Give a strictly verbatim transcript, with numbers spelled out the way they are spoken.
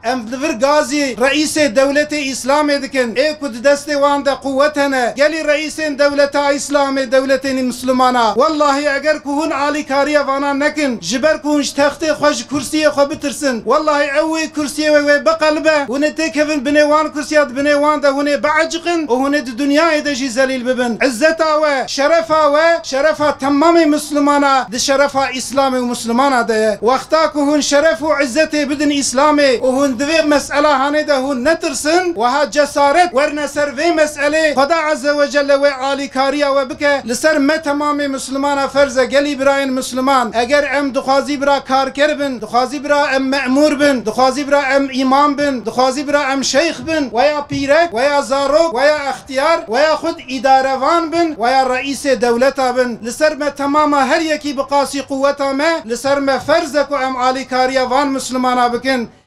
Em li vir gazî reîsê dewletê Îslamê dikin. Ê ku di destê wan de quwet hene. Gelî reîsên dewleta Îslamê, dewletên Mislimana. Wellahî eger ku hûn alîkariya vana nekin, ji ber ku hûn ji textê xwe, ji kursiyê xwe bitirsin. Wellahî ew wê kursiyê wê, wê biqelibe. Hûn ê têkevin binê wan kursiya, di binê wan de hûn ê bieciqin û hûn ê di dinyayê de jî zelîl bibin. Îzzeta we, şerefa we, şerefa temamê Mislimana, di şerefa Îslamê û Mislimana de ye. Wexta ku hûn şeref û izzetê bidin Îslamê û hûn di vê mesela hanê de hûn netirsin, wiha cesaret werne ser vê meselê, Xweda Azze ve Celle wê alîkariya we bike, li ser me temamê Mislimana ferz e, gelî birayên Misliman. Eger em dixwazî bira karker bin, dixwazî bira em memûr bin, dixwazî bira em îmam bin, dixwazî bira em şeyx bin, weya pîrek, weya zarok, weya extiyar, weya xud îdarevan bin, weya reîsê dewleta bin. Li ser me temama her yekî bi qasî quweta me, li ser me ferz e ku em alîkariya van Mislimana bikin.